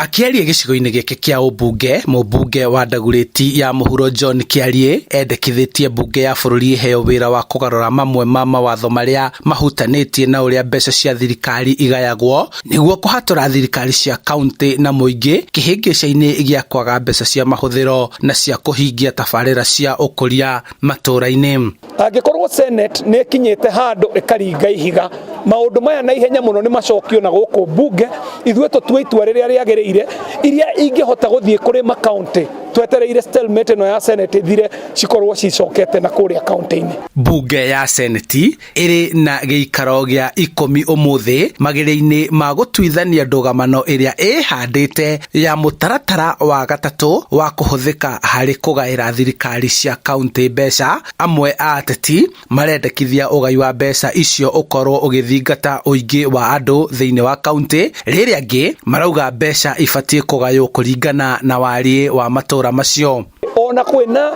Akĩaria gĩcigo-inĩ gĩake kĩa ũmbunge, mũmbunge wa Dagoretti ya mũhuro John Kĩarie endekithĩtie mbunge ya bũrũri ĩheo wĩra wa kũgarũra mamwe ma mawatho marĩa mahutanĩtie na ũrĩa mbeca cia thirikari igayagwo nĩguo kũhatũra thirikari cia kaunti na mũingĩ kĩhĩngĩca-inĩ gĩa kwaga mbeca cia mahũthĩro na cia kũhingia tabarĩra cia ũkũria matũũra-inĩ. Angĩkorwo Senate nĩ ĩkinyĩte handũ ĩkaringa ihiga, maũndũ maya na ihenya mũno nĩ macokio na gũkũ mbunge, ithuĩ tũtue itua rĩrĩa rĩagĩrĩire, iria ingĩhota gũthiĩ kũrĩ makaunti twetereire stalemate ĩno ya Senate ĩthire, cikorwo cicokete na kũrĩa kaunti-inĩ. Mbunge ya Seneti ĩrĩ na gĩikaro gĩa 10 ũmũthĩ mageria-inĩ ma gũtuithania ndũgamano ĩrĩa ĩhandĩte ya mũtaratara wa gatatũ wa kũhũthĩka harĩ kũgaĩra thirikari cia kaunti mbeca. Amwe a ateti marendekithia ũgai wa mbeca icio ũkorwo ũgĩthingata ũingĩ wa andũ thĩinĩ wa kaunti, rĩrĩa angĩ marauga mbeca ibatiĩ kũgaywo kũringana na wariĩ wa matũũra macio. Ona kwĩna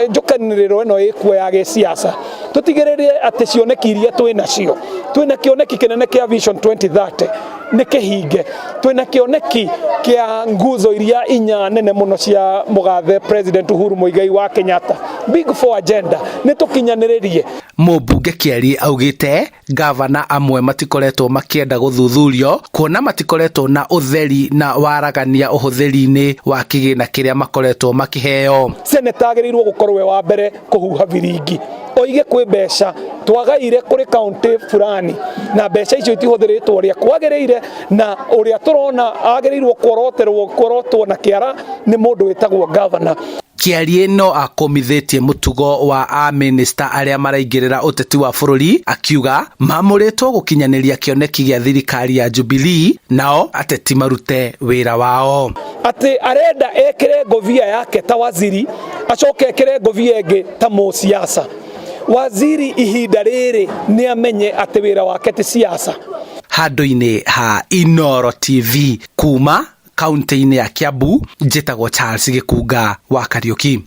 njũkanĩrĩro ĩno ĩkuo ya gĩsiasa, tũtigĩrĩre atĩ cioneki iria twĩnacio, twĩna kĩoneki kĩnene kĩa Vision 2030 nĩ kĩhinge, twĩna kĩoneki kĩa nguzo iria inya nene mũno cia mũgathe President Uhuru Muigai wa Kenyatta, Big Four agenda, nĩ tũkinyanĩrĩrie. Mũmbunge Kĩarie augĩte gavana amwe matikoretwo makĩenda gũthuthurio kuona matikoretwo na ũtheri na waragania ũhũthĩri-inĩ wa kĩgĩna kĩrĩa makoretwo makĩheo. Seneta agĩrĩirwo gũkorwo we wa mbere kũhuha biringi, oige kwĩ mbeca twagaire kũrĩ kaunti fulani na mbeca icio itihũthĩrĩtwo ũrĩa kwagĩrĩire, na ũrĩa tũrona agĩrĩirwo kuorotwo na kĩara nĩ mũndũ wĩtagwo gavana. Kĩarie no akũmithĩtie mũtugo wa amĩnĩsta arĩa maraingĩrĩra ũteti wa bũrũri, akiuga mamũrĩtwo gũkinyanĩria kĩoneki gĩa thirikari ya Jubilee, nao ateti marute wĩra wao. Atĩ arenda ekĩre ngobia yake ta waziri, acoke ekĩre ngobia ĩngĩ ta mũsiasa. Waziri ihinda rĩrĩ nĩ amenye atĩ wĩra wake ti siasa. Handũ-inĩ ha Inooro TV kuma kaunti-inĩ ya Kiambu, njĩtagwo Charles Gĩkunga wa Kariũki.